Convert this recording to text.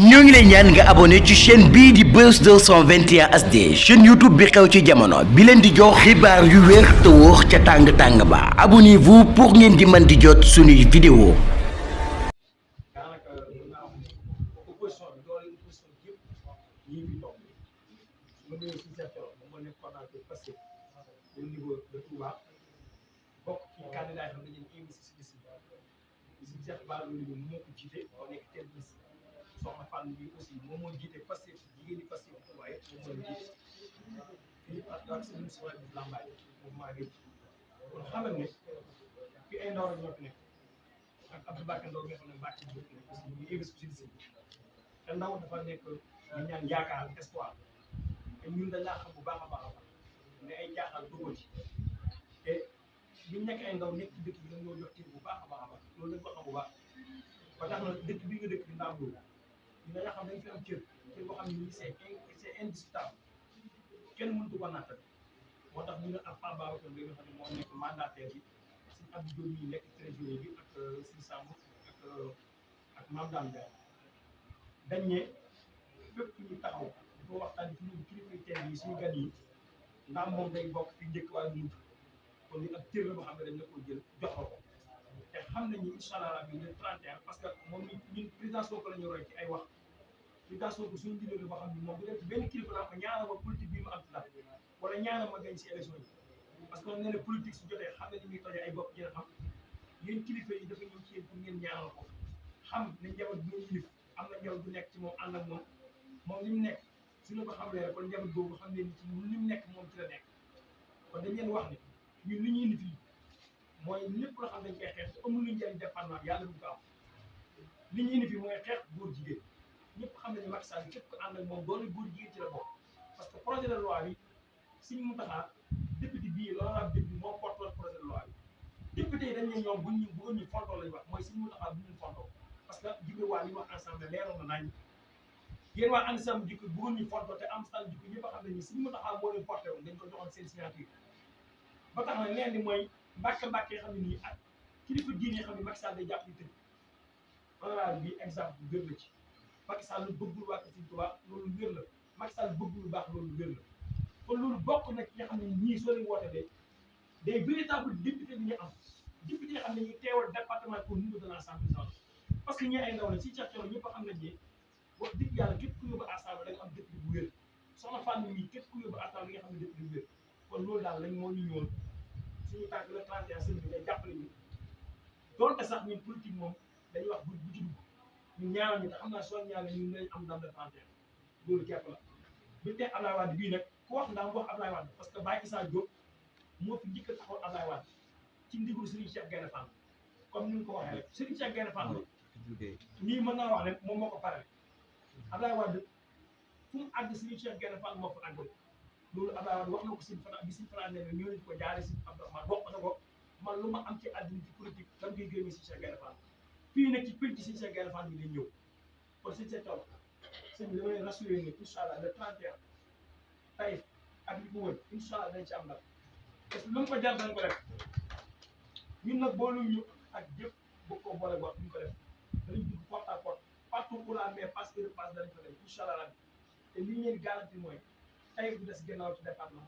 ñoo ngi lay ñaan nga abonné ci chaîne bii di Buzz 221 HD chaîne YouTube bi xew ci jamono bi leen di jox xibaar yu wér te wóor ca tàng-tàng ba abonnez-vous pour ngeen di mën di jot suñuy vidéo. soxna Fane bi aussi moom moo jiite Pastef jigéen ñi Pastef Touba yëpp moom moo jiite fii ak seen soxna bi Lambaye moom maa ngi kon xamal ne fi ay ndaw rek ñoo fi nekk ak Abdou Bakar Ndaw nga xam ne Mbacke bi nekk aussi ñu investi ci te ndaw dafa nekk ñu ñaan yaakaar espoir te ñun dañ laa xam bu baax a baax a baax mais ay jaaxal dugg ci te ñu nekk ay ndaw nekk ci dëkk bi dañ ñoo jox ci bu baax a baax a baax loolu dañ ko xam bu baax ba tax na dëkk bi nga dëkk di ndaam loolu ñu nga xam dañ fi am cër boo xam ne nii c'est indiscutable kenn mëntu ko nattal moo tax ñu ne ak Pape Babacar bi nga xam ne moo nekk mandataire bi si Abdou Diop yi nekk trésorier bi ak si Samb ak Mame Dame Ndiaye dañ ne fépp ñu taxaw dafa waxtaan fi ñu kilifa teel yi suñu gan yi ndax moom day bokk fi njëkk waaye mujj kon ni ak cër la boo xam ne dañ la ko jël jox ko te xam nañu incha allah bi le 31 parce que moom ñun président Sonko la ñu roy ci ay wax président Sonko suñu leader boo xam ne moom bu dee benn kilifa la ko ñaanal ma politique bii mu am ci la wala ñaanal ma gañ si élection yi parce que moom nee na politique su jotee xam ne ni muy tojee ay bopp dina xam yéen kilifa yi dafa ñëw ci yéen pour ngeen ñaanal ko xam ne njaboot bi ngeen yilif am na njaboot bu nekk ci moom ànd ak moom li mu nekk suñu ko xamlee rek kon njaboot boobu xam ne ni ci li mu nekk moom ci la nekk kon dañ leen wax ne ñun li ñuy indi fii mooy lépp loo xam dañ koy xeex te amul lu njëriñ dépendant yàlla du ko am li ñu indi fi mooy xeex góor jigéen ñëpp xam nañu Macky Sall képp ko ànd ak moom doole góor jigéen ci la bokk parce que projet de loi bi Serigne Mountakha député bii l'honorable député moo porté projet de loi bi député yi dañ ne ñoom buñ ñu bëggoon ñu fontoo lañu wax mooy Serigne Mountakha bu ñu fontoo parce que jigéen waa li wax ensemble leeroon na nañ yéen waa ànd sam jikko bëggoon ñu fontoo te am sam jikko ñëpp a xam ne ni Serigne Mountakha moo leen porté woon dañ ko joxoon seen signature ba tax na leen ni mooy mbàkke xam ne nii ak kilifa diine yi xam ne Macky Sall day jàpp ñu tëj honorable bi exemple bu wér la ci Macky Sall lu bëggul waa Sëriñ Tuubaa loolu wér la Macky Sall bëggul lu baax loolu wér la kon loolu bokk nag nga xam ne ñii soo leen woote de des véritable député bi ñu am député yi xam ne ñu teewal département au niveau de l'Assemblée nationale parce que ñi ay ndaw la si càccoro ñëpp a xam ne ñi wax dëgg yàlla képp ku yóbbu assemblée da nga am député bu wér soxna Fane mii képp ku yóbbu assemblée nga xam ne député bu wér kon loolu daal lañ moo ñu ñëwoon suñu tànk le 31 semaine bi day jàppale ñu donte sax ñun politique moom dañuy wax bu ci dugg ñu ñaanal ñu te xam naa soo ñaanal ñu nañ am ndam le 31 loolu képp la bu tee Ablaye Wade bii nag ku wax ndam wax Ablaye Wade parce que Baye Issa Diop moo fi njëkk a taxaw Ablaye Wade ci ndigalu Serigne Cheikh Gaïndé Fatma comme ni ñu ko waxee rek Serigne Cheikh Gaïndé Fatma nii mën naa wax ne moom moo ko pare Ablaye Wade fu mu àgg Serigne Cheikh Gaïndé Fatma moo fa àggal loolu Abdoulaye Wade wax na ko Sine Fana bi Sine Fana nee na ñoo leen ko jaaree si Abdourahmane wax na ko man lu ma am ci àddina ci politique da nga koy gërëmee si Cheikh Gaïndé Fatma fii nag ci penc si Cheikh Gaïndé Fatma bi dañ ñëw kon si Cheikh Thiaw sëñ bi dama leen rassuré ne incha allah le 31 Taïf ak li ko wër incha allah dañ ci am ndam parce que lu mu ko jar dañ ko def ñun nag boolu ñu ak jëpp bëgg ko boole wax duñ ko def danañ dugg porte à porte partout où la mais passe et repasse dañ ko def incha allah rabbi te li ñu leen garanti mooy Taïf bi des gannaaw ci département